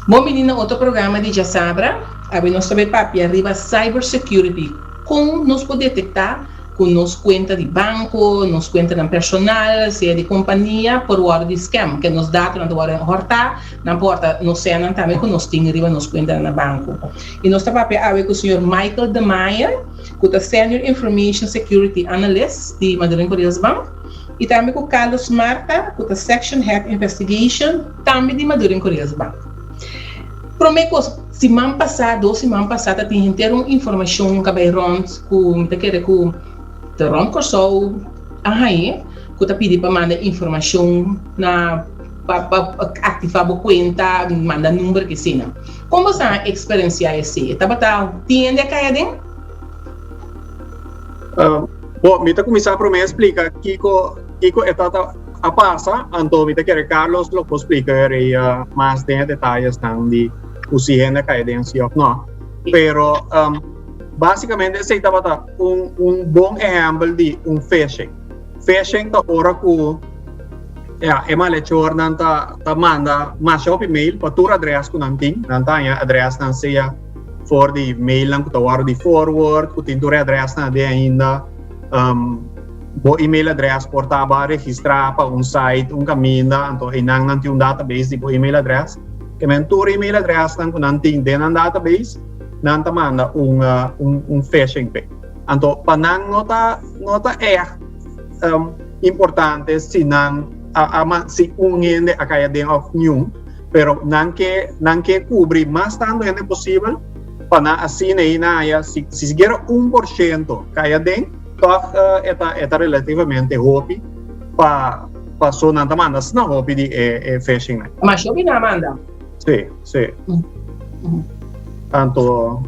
Bon bini na otro programa di Djasabra. Awe nos ta bay papia riba cyber security, con nos por detecta cu nos cuenta di banco, nos cuentanan personal, sea di compania, por wordo di scam, ke nos datonan ta wordo horta, nan por horta nos senan tambe cu nos tin riba nos cuentanan na banco. Y nos ta papia awe cu señor Michael de Meyer, cu ta Senior Information Security Analyst di Madelin Corias Bank, y tambe cu Carlos Marta, cu ta Section Head Investigation, tambe di Madelin Corias Bank. Prome cos, siman pasa, dos siman pasa ta tin henter un informacion cu a bay rond cu mi ta kere cu ta rond Corsou a hañe, cu ta pidi pa manda informacion na pa pa activa bo cuenta, manda number kisina. Con bo sa a experencia esey? E tabata tin hende a cay aden? Bo, mi ta kuminsá promé splika kiko kiko e tata a pasa, anto mi ta kere Carlos lo por splika rei mas den e detayesnan di ku si hende a kai den si òf no. Pero básikamente esei tabata un un bon ehèmpel di un phishing. Phishing ta ora ku ya e malechornan ta ta manda masha hopi mail pa tur adrès ku nan tin, nan ta haña adrèsnan sea For di mailnan ku ta wòrdu di forward, ku tin tur e adrèsnan aden ainda. Bo email adrès por taba registrá pa un site, un kaminda, anto einan nan tin un database di bo email adrès. Ke men tur email adrèsnan ku nan tin den nan database, nan ta manda un un phishing p'e. Anto pa nan no ta no ta ègt importante si nan a a si un hende a kai aden òf niun. Pero nan ke nan ke kubri mas tantu hende posibel pa nan asina ei nan haya si si sikiera 1% kai aden tòg e ta e ta relativamente hopi pa paso nan ta manda asina hopi di e e phishing nan. Mas hopi nan a manda. Si si. Anto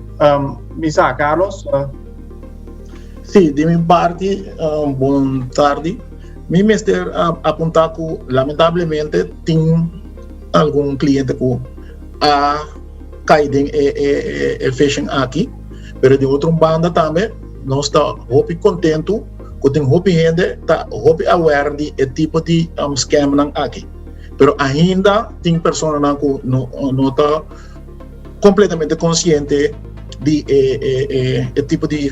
mi sa Carlos. Si di mi parti bon tardi. Mi mester apunta ku lamentablemente tin algun kliente ku a kai den e phishing aki, pero di otro banda tambe nos ta hopi kontentu ku tin hopi hende ta hopi aware di e tipo di scamnan aki. Pero ainda tin personanan ku no ta kompletamente konsiente di e tipo di,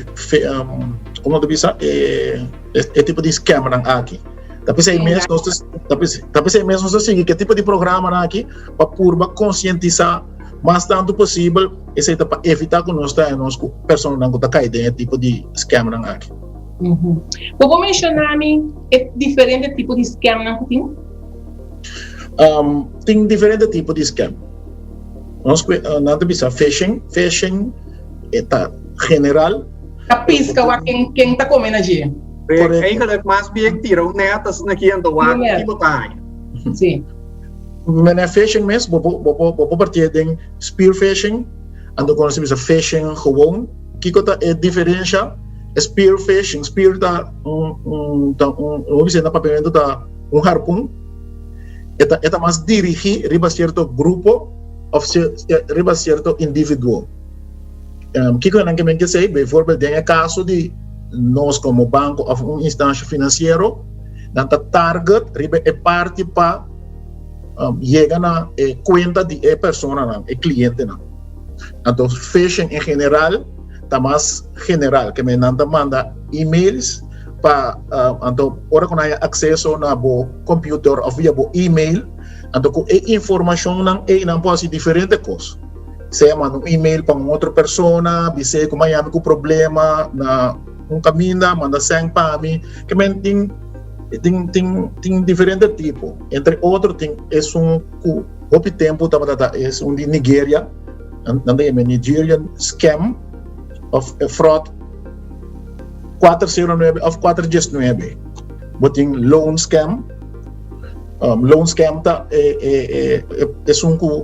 komo ta bisa, e tipo di scammernan aki. Ta p'esei mes nos ta, ta p'esei mes nos ta sigui ke tipo di programanan aki pa purba konsientisá mas tantu posibel, esei ta pa evitá ku nos ta nos ku personanan ku ta kai den e tipo di scammernan aki. Bo por menshoná mi e diferente tipo di scamnan ku tin? Tin diferente tipo di scam. Nos nan ta bisa phishing, phishing e ta general. Ta pisca wak ken ken ta come na dje. Correcto. Eigenlijk mas bien tira un net asina aki anto wak ki bo ta haña. Si. Mene phishing mes bo por bo por bo por partié den spear phishing anto kono se bisa phishing gewoon. Kiko ta e diferensha? E spear phishing, spear ta un un ta un bo bisa na papiamento ta un harpun. E ta e ta mas dirigi riba sierto grupo of riba sierto individuo. Kiko nan ke men ke esei? Bijvoorbeeld den e kaso di nos komo banko òf un instansha finansiero, nan ta target riba e parti pa yega na e kuenta di e personanan, e klientenan. Anto phishing en general ta mas general, ke men nan ta manda emails pa anto ora ku nan haya akseso na bo computer òf via bo email, anto ku e informashonnan ei nan por hasi diferente kos. Sea manda un email pa un otro persona, bis'é ku m'a yami ku problema na un kaminda, manda sèn pa mi. Ke men tin tin tin tin diferente tipo. Entre otro tin esun ku hopi tempu tabata ta esun di Nigeria, nan ta yama Nigerian scam òf e fraud 409 òf 419. Bo tin loan scam, loan scam ta e e e esun ku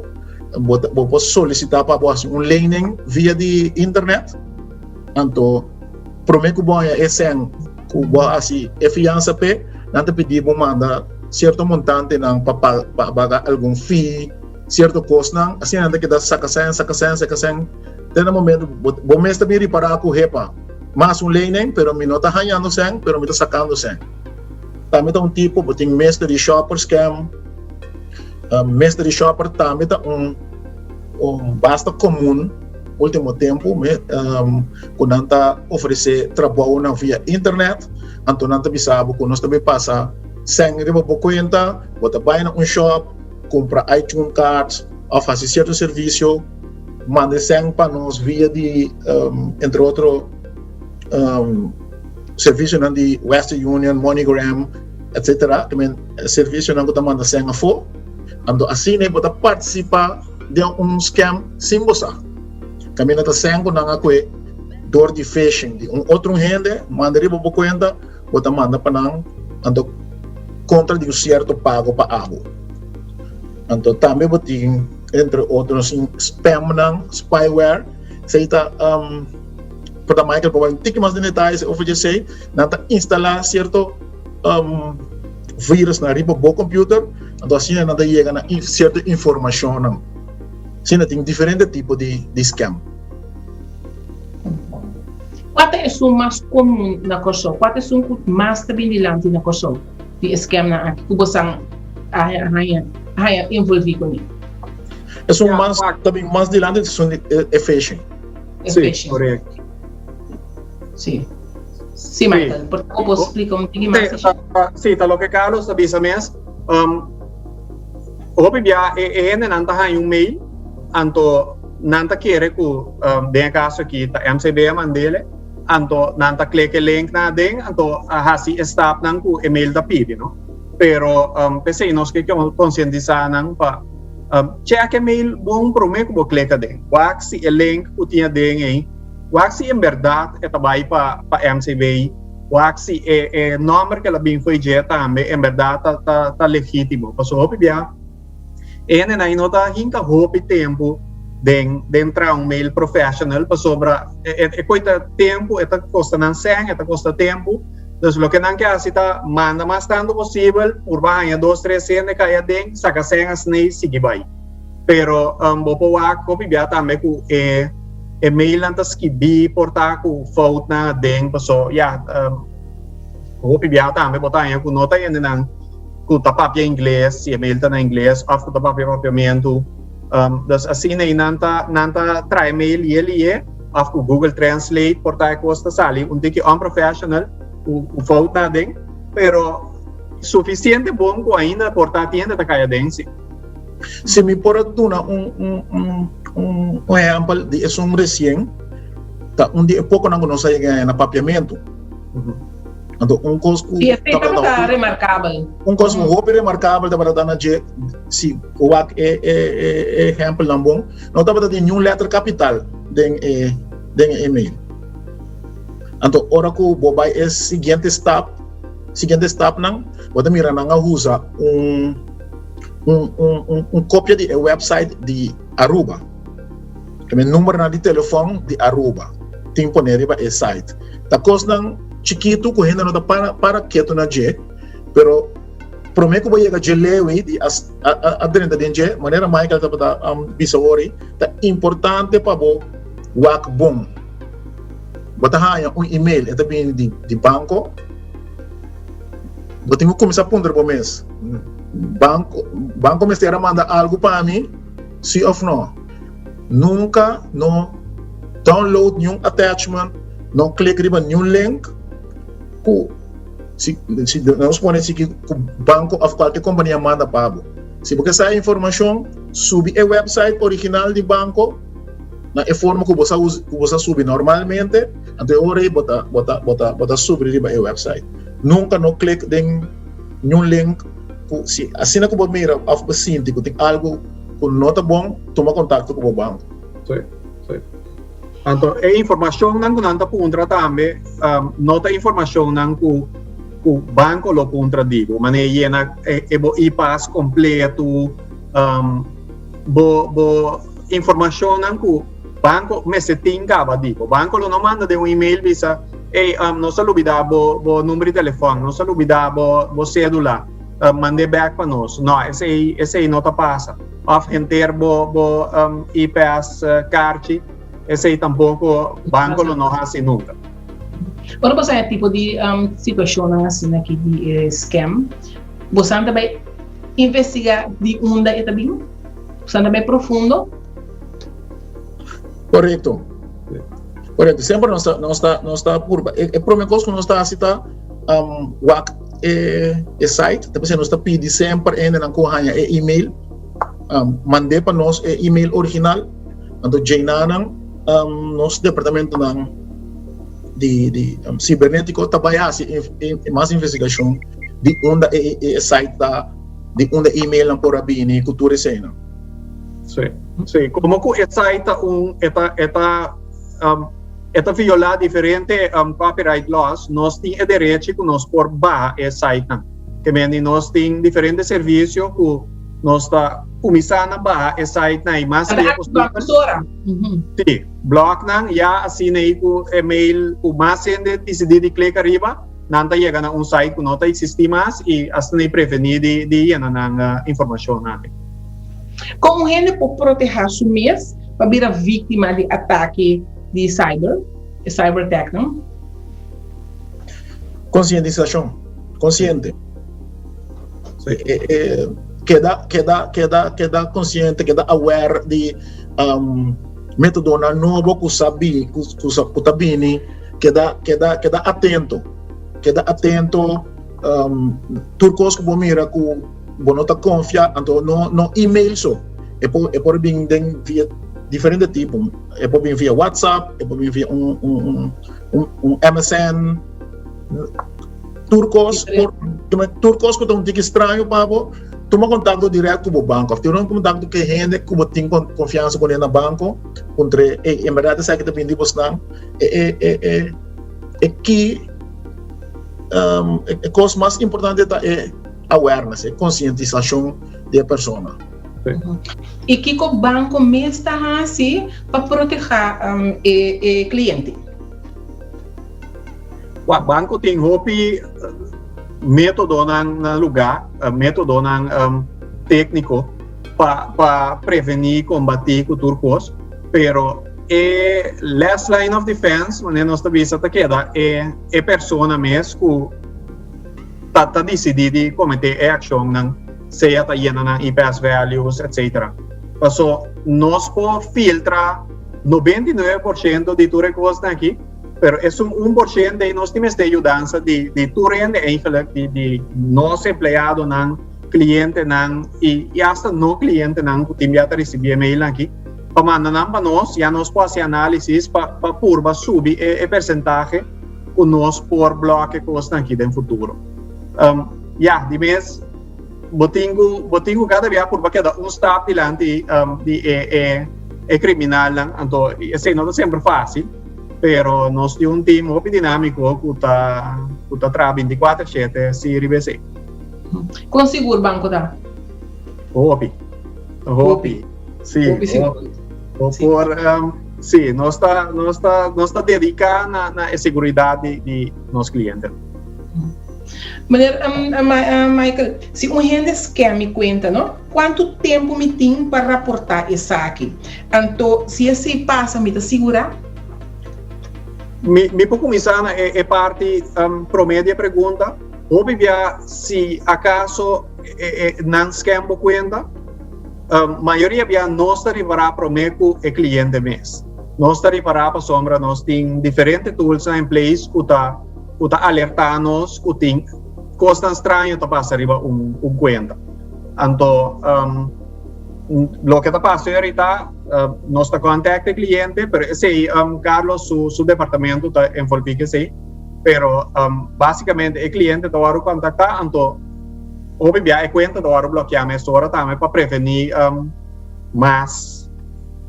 Bo bo por solicita pa bo haci un lening via di internet. Anto prome cu bo haña e cen cu bo a haci e fiansa p'e, nan ta pidi bo manda cierto montantenan pa pa paga algun fee, cierto cosnan. Asina nan ta keda saca cen, saca cen, saca cen te na momento bo bo mes ta bin ripara cu hepa, mi a haci un lening pero mi no ta hañando cen pero mi ta sacando cen. Tambe ta un tipo, bo tin mystery shopper scam. Mystery shopper tambe ta un. basta komun último tempu ku nan ta ofresé trabounan via internet, anto nan ta bisa bo ku nos ta bai pasa sèn riba bo kuenta, bo ta bai na un shòp kumpra iTunes cards òf hasi sierto servisio, manda e sèn pa nos via di entre otro servisionan di Western Union, MoneyGram, etcetera, servisionan ku ta manda sèn afó. Anto asina bo ta partisipá den un scam sin bo sa. Kaminda ta sèn ku nan a kue dor di phishing di un otro hende manda riba bo kuenta, bo ta manda pa nan anto kontra di un sierto pago pa abo. Anto tambe bo tin entre otro spamnan, spyware, esei ta por ta Michael por bai un tiki mas den detaye si over djesei, nan ta instalá sierto virusnan riba bo computer, anto asina nan ta yega na cierto informacionnan. Asina tin diferente tipo di di scam. Kua ta esun mas komun na Kòrsou? Kua ta esun ku mas ta bin dilanti na Kòrsou di e scamnan aki ku bosan a haña haña envolví kuné? Esun mas ta bin mas dilanti ta esun di e phishing. E phishing. Korekto. Sí. Sí, Michael, por favor, bo splika un tiki mas. Sí, ta loke Carlos ta bisa mes. Hopi bia e hendenan ta haña un mail, anto nan ta kere ku den e kaso aki ta MCB a mand'ele, anto nan ta klek e link nan aden, anto a hasi e stapnan ku e mail ta pidi, no? Pero p'esei nos ke konsientisá nan pa chèk e mail bon promé ku bo klek aden. Wak si e link ku tin aden ei Wak si en berdad e ta bai pa pa MCB, wak si e e nomber ke el a bin fo'i dje tambe en berdad ta ta ta legitimo. Pasobra hopi bia e hendenan no ta hinka hopi tempu den den traha un mail professional pasobra e e e koe ta tempu, e ta kosta nan sèn, e ta kosta tempu. Dus loke nan ke hasi ta manda mas tantu posibel, purba haña dos tres hende kai aden, saka sèn asina i sigui bai. Pero bo por wak hopi bia tambe ku e e mailnan ta skibí por ta ku foutnan aden paso ya hopi bia tambe bo ta haña ku no ta hendenan ku ta papia ingles si e mail ta na ingles òf ku ta papia papiamentu. Dus asina ei nan ta nan ta traha e mail lié lié òf ku Google Translate por ta e kos ta sali un tiki unprofessional ku foutnan aden pero sufisiente bon ku ainda por ta tin hende ta kai aden si. Si mi por a duna un un un un ehèmpel di esun resien, ta un di e pokonan ku nos a yega na papiamentu. Anto un kos ku Sí, esei tabata remarkabel. Un kos ku hopi remarkabel tabata ta na dje, si ku wak e e e ehèmpelnan bon, no tabata tin niun lèter kapital den e den e email. Anto ora ku bo bai e siguiente stap, siguiente stapnan, bo ta mira nan a usa un un, un, un, un copia di e website di Aruba. E numbernan di telefon di Aruba tin pone riba e site. Ta kosnan chikitu ku hende no ta para, para ketu na dje, pero prome ku bo yega dje lewi di a, a, a drenta den dje, manera Michael tabata um, bisa ori, ta importante pa bo wak bon. Bo ta haña un email, e ta bini di, di banko, Bo tin ku kuminsá puntra bo mes, Banko, banko mester a manda algu pa mi, sí òf nò? Nunka no download niun attachment, no klik riba niun link ku si si nos pone si ku banko òf kualke kompania manda pa bo. Si bo ke sa e informashon, subi e website original di banko na e forma ku bo sa ku bo sa subi normalmente, anto e ora ei bo ta bo ta bo ta bo ta subi riba e website. Nunka no klik den niun link ku si asina ku bo mira òf bo sinti ku tin algu ku no ta bon, tuma kontakto ku bo banko. Sí, sí. Anto e informashonnan ku nan ta puntra tambe no ta informashonnan ku ku banko lo puntra di bo. Manera yena e bo e-pass kompleto, bo bo informashonnan ku Banco mester tin caba di bo. Banco lo no manda den un email bisa, Ey, nos a lubida bo, bo number di telefon, nos a lubida bo, bo cedula, mand'e bek pa nos. No, esey, esey no ta pasa. Of henter bo, bo IPS kaarchi, esey tampoco banco lo no haci nunca. Ora bo sa e tipo di situacionnan asina aki di e scam, bo sa ta bay investiga di unda e ta bin? Bo sa ta bay profundo? Korekto. Korekto. Semper nos ta nos ta nos ta purba e prome kos ku nos ta hasi ta wak e e site, ta p'esei nos ta pidi semper hendenan ku haña e email mand'é pa nos e email original, anto djenanan nos departamentonan di di sibernetiko ta bai hasi mas investigashon di unda e e site ta, di unda e emailnan por a bini ku tur eseinan. Sí, sí. Como cu e site ta un, e ta, e ta, um, e ta viola diferente um, copyright laws, nos tin e derecho cu nos por baha e sitenan. Ke men nos tin diferente servicio cu nos ta cuminsa na baha e sitenan y mas Para dia posibel. Pastora. Sí, blog nan ya asina ahí cu e mail cu mas hende decidi di click arriba, nan ta yega na un site cu no ta existi mas y asina ahí preveni di, di yena nan uh, informacion nan. Kon un hende por protehá su mes pa bira víktima di atake di cyber, e cyber attacknan? Konsientisashon, konsiente. Keda, keda, keda, keda konsiente, keda aware di metodonan nobo ku sa bi, ku sa ku ta bini, keda, keda, keda atento, keda atento tur kos ku bo mira ku bo no ta konfia, anto no no email so, e por e por bin den via diferente tipo, e por bin via WhatsApp, e por bin via un un un un MSN, tur kos por tur kos ku ta un tiki straño pa bo, tuma kontakto dirèkt ku bo banko òf tuma kontakto ku e hende ku bo tin konfiansa kuné na banko, puntr'é, ey en bèrdat esaki ta bin di bosnan? E e e e e ki e kos mas importante ta e awareness, e konsientisashon di e persona. I kiko banko mes ta hasi pa protehá e e kliente? Wak, banko tin hopi métodonan na lugá, métodonan tékniko pa pa prevení, kombatí ku tur kos, pero e last line of defense, manera nos ta bisa, ta keda e e persona mes ku ta ta disidí di kometé e akshonnan, sea ta yena nan IPS values, etcetera. Paso nos por filtra 99% di tur e kosnan aki, pero esun 1% ei nos tin mester yudansa di di tur hende eigenlijk, di di nos empleadonan, klientenan i i asta no klientenan ku tin bia ta risibí e mailnan aki, pa manda nan pa nos, ya nos por hasi análisis pa pa purba subi e e persentahe ku nos por blòk e kosnan aki den futuro. Ya, di mes bo tin ku bo tin ku kada bia purba keda un stap dilanti di e e e kriminalnan, anto esei no ta semper fásil, pero nos tin un tim hopi dinámiko ku ta ku ta traha 24/7 si riba esei. Kon sigur banko ta? Hopi. Hopi. Sí, Hopi sigur. Bo por, sí, nos ta, nos ta, nos ta dediká na, na e seguridat di, di nos kliente. Meneer Michael, si un hende scam mi cuenta, no? Cuanto tempo mi tin pa raporta esaki? Anto, si esey pasa, mi ta sigura? Mi, mi por cuminsa na e, e parti prome di e pregunta. Hopi bia si acaso e, e, nan scam bo cuenta, Mayoria bia nos ta ripará promé ku e kliente mes. Nos ta ripará pasobra nos tin diferente toolsnan in place ku ta ku ta alertá nos ku tin kosnan straño ta pasa riba un un kuenta. Anto loke ta pasa ahorita nos ta contact e kliente pero esei Carlos su su departamento ta envolví ku esei pero basikamente e kliente ta wòrdu kontaktá anto Hopi bia e kuenta ta wòrdu blokeá mesora tambe pa prevení mas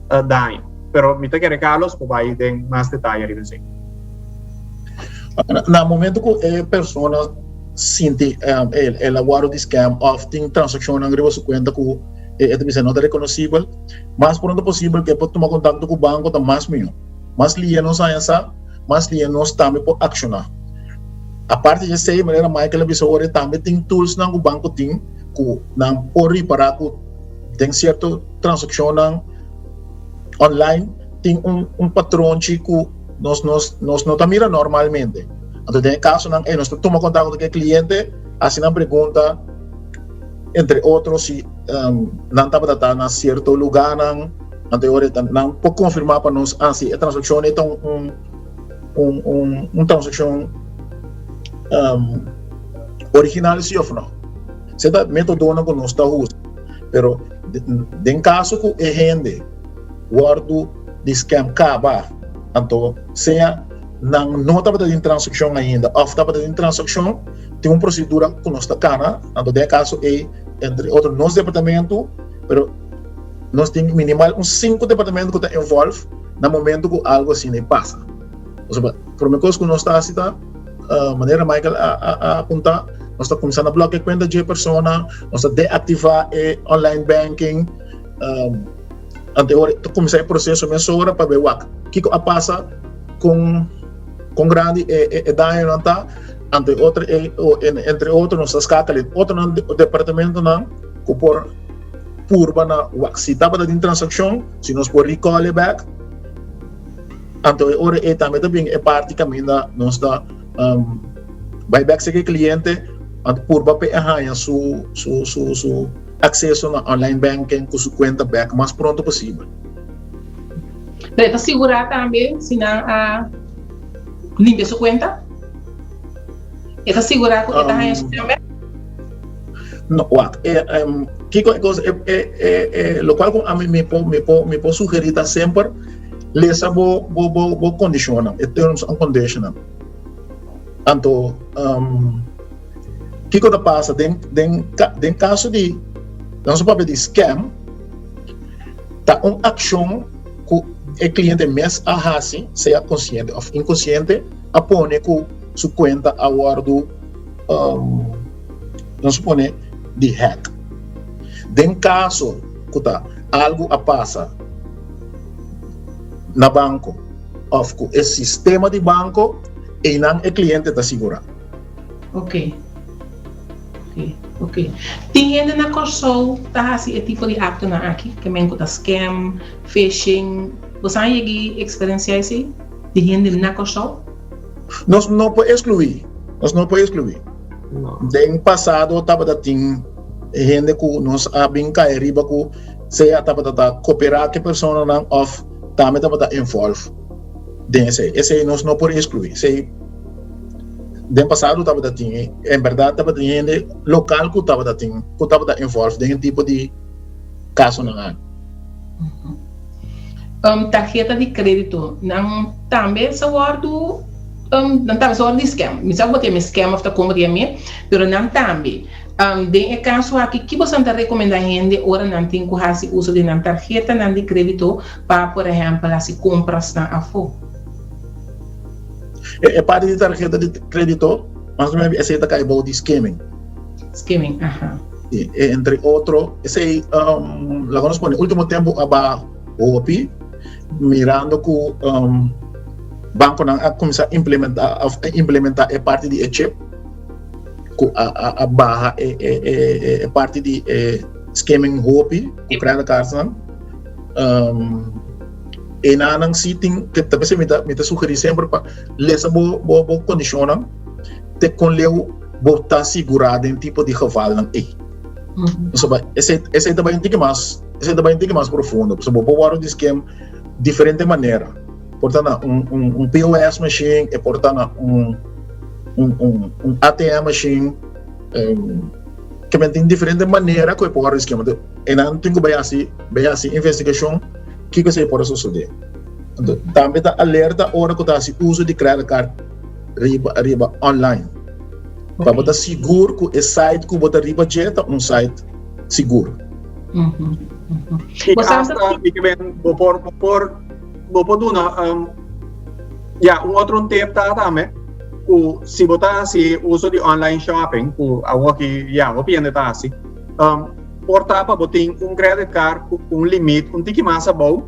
daño. Pero mi ta kere Carlos por bai den mas detaye riba esei. Na momento ku e persona sinti el a wòrdu di scam òf tin transakshonnan riba su kuenta ku e ta bisa no ta rekonosibel, mas pronto posibel ku e por tuma kontakto ku banko ta mas mihó. Mas lihe nos haña sa, mas lihe nos tambe por akshoná. Aparte di esei, manera Michael a bisa ora, tambe tin toolsnan ku banko tin ku nan por ripará ku den sierto transakshonnan online tin un un patronchi ku nos nos nos no ta mira normalmente. Anto den e kasonan ei nos ta tuma kontakto ku e kliente, hasi nan pregunta entre otro si nan tabata ta na sierto lugánan. Anto e ora ta nan por konfirmá pa nos ah si e transakshon ei ta un un un un transakshon original si òf no. Esei ta metodonan ku nos ta usa. Pero den kaso ku e hende wòrdu di scam kaba, anto sea nan no tabata den transakshon ainda òf tabata den transakshon, tin un prosedura ku nos ta kana, anto den e kaso ei entre otro nos departamento, pero nos tin minimal un sinku departamento ku ta involve na momento ku algu asina ei pasa. Pasobra prome kos ku nos ta hasi ta, manera Michael a a apuntá, nos ta kuminsá na blòkia e kuenta dje persona, nos ta deaktivá e online banking, anto e ora ta kuminsá e proseso mesora pa bai wak kiko a pasa, kon kon grandi e e dañonan ta, anto e otro entre otro nos ta skakel e otronan departamentonan ku por purba na wak si tabata tin transakshon, si nos por recall e bek, anto e ora ei tambe ta bin e parti kaminda nos ta bai bek serka e kliente anto purba pa e haña su su su su akseso na online banking ku su kuenta bek mas pronto posibel. Pero e ta sigurá tambe si nan a limpia su kuenta? E ta sigurá ku e ta haña su kuenta bek? No, wak, e, um, kiko e kos, e, e, e, e, lokual ku ami mi por, mi por, mi por sugerí ta semper lesa bo, bo, bo, bo kondishonnan, e terms and conditionnan. Anto, um, kiko ta pasa den, den, den kaso di, nos a papia di scam, ta un akshon ku e kliente mes a hasi, sea konsiente òf inkonsiente, a pone ku su kuenta a wòrdu um, nos pone di hack. Den kaso ku ta algu a pasa na banko òf ku e sistema di banko, einan e kliente ta sigurá. Ok. Ok, ok. Tin hende na Kòrsou ta hasi e tipo di aktonan aki? Ke men ku ta scam, phishing. Bo sa yegi eksperensiá esei di hende na Kòrsou? Nos no por excluí, nos no por excluí. Den pasado tabata tin hende ku nos a bin kai riba ku sea tabata ta cooperá ku e personanan òf tambe tabata involve den esei. Esei nos no por excluí. Esei den pasado tabata tin, en berdad tabata tin hende lokal ku tabata tin, ku tabata involve den e tipo di kasonan aki. Tarheta di kredito nan tambe sa wòrdu nan tambe sa wòrdu di scam. Mi sa ku bo ta yama e scam òf ta kon bo ta yam'é, pero nan tambe. Den e kaso aki, ki boso ta rekomendá hende ora nan tin ku hasi uso di nan tarhetanan di kredito pa, por ehèmpel, hasi komprasnan afó? E parti di tarheta di kredito, mas o menos esei ta kai bou di skimming. Skimming, aha. Sí, entre otro, esei, laga nos pone, ultimo tempo a baha hopi, mirando ku bankonan a kuminsá implementá òf a implementá e parti di e chip ku a a a baha e e e e parti di e skimming hopi ku credit cardsnan. Enanan sí tin, ta p'esei mi ta mi ta sugerí semper pa lesa bo bo bo kondishonnan te kon leu bo ta sigurá den tipo di gevalnan ei. Pasobra esei esei ta bai un tiki mas esei ta bai un tiki mas profundo pasobra bo por wòrdu di skem diferente manera. Por ta na un un un POS machine, e por ta na un un un un ATM machine, ke men tin diferente manera ku e por wòrdu di skem. Anto enan tin ku bai hasi bai hasi investigashon kiko esei por a sosodé. Anto tambe ta alerta ora ku ta hasi uso di credit card riba riba online. Pa bo ta sigur ku e site ku bo ta riba dje ta un site sigur. I asta mi ke ben bo por bo por bo por duna ya un otro tip ta tambe ku si bo ta hasi uso di online shopping ku awoki ya hopi hende ta hasi por ta pa bo tin un credit card ku un limit un tiki mas abou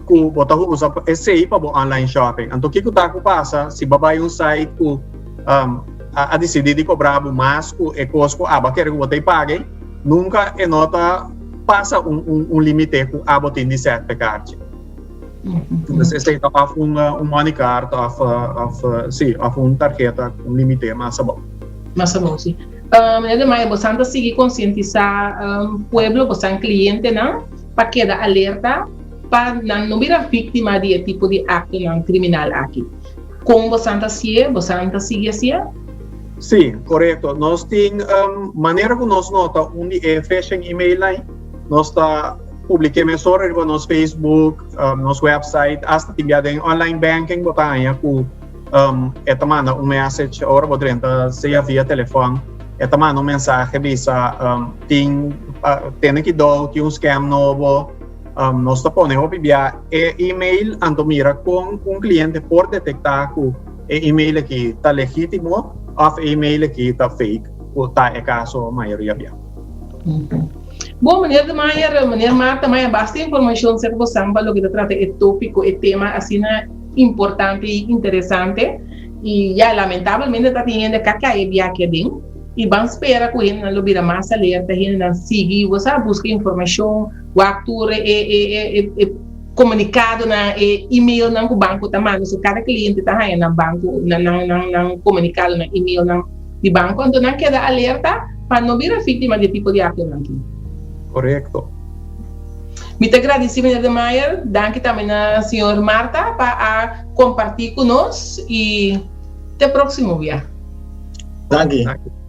ku bo ta usa esei pa bo online shopping. Anto kiko ta ku pasa si bo bai un site ku um, a, a disidí di kobra bo mas ku e kos ku abo a kere ku bo ta paga, nunka e no ta pasa un, un, un limite ku abo tin di sèt pe karchi. Entonces esei ta of un, un money card of, of, sí, of un tarjeta, un limite mas abou. Mas abou, sí. Um, meneer De Maya, bosan ta sigui konsientisá um, pueblo, bosan klientenan, pa keda alerta. pa nan no bira víktima di e tipo di aktonan kriminal aki. Kon bosan ta hasié? Bosan ta sigui hasié? Sí, korekto. Nos tin manera ku nos nota un di e phishing emailnan, nos ta publik'é mesora riba nos Facebook, nos website, asta tin bia den online banking bo ta haña ku e ta manda un message ora bo drenta sea via telefòn, e ta manda un mensahe bisa tin tene kidou, tin un scam nobo. Nos ta pone hopi bia e email anto mira kon un kliente por detektá ku e email aki ta legítimo òf e email aki ta fake, ku ta e kaso mayoria bia. Bon, meneer De Meyer, meneer Marta, maya basta informashon serka bosan pa loke ta trata e tópiko, e tema asina importante i interesante. I ya, lamentablemente ta tin hende ka kai e biaha aden. I ban spera ku hendenan lo bira mas alerta, hendenan sigui, bo sa, buska informashon, wak tur e e e e komunikadonan, e emailnan ku banko ta manda. So kada kliente ta haña nan banko, nan nan nan nan komunikado, nan emailnan di banko. Anto nan keda alerta pa no bira víktima di e tipo di aktonan aki. Korekto. Mi ta gradisí meneer De Meyer, danki tambe na señor Marta pa a kompartí ku nos i te próksimo bia. Danki. Danki.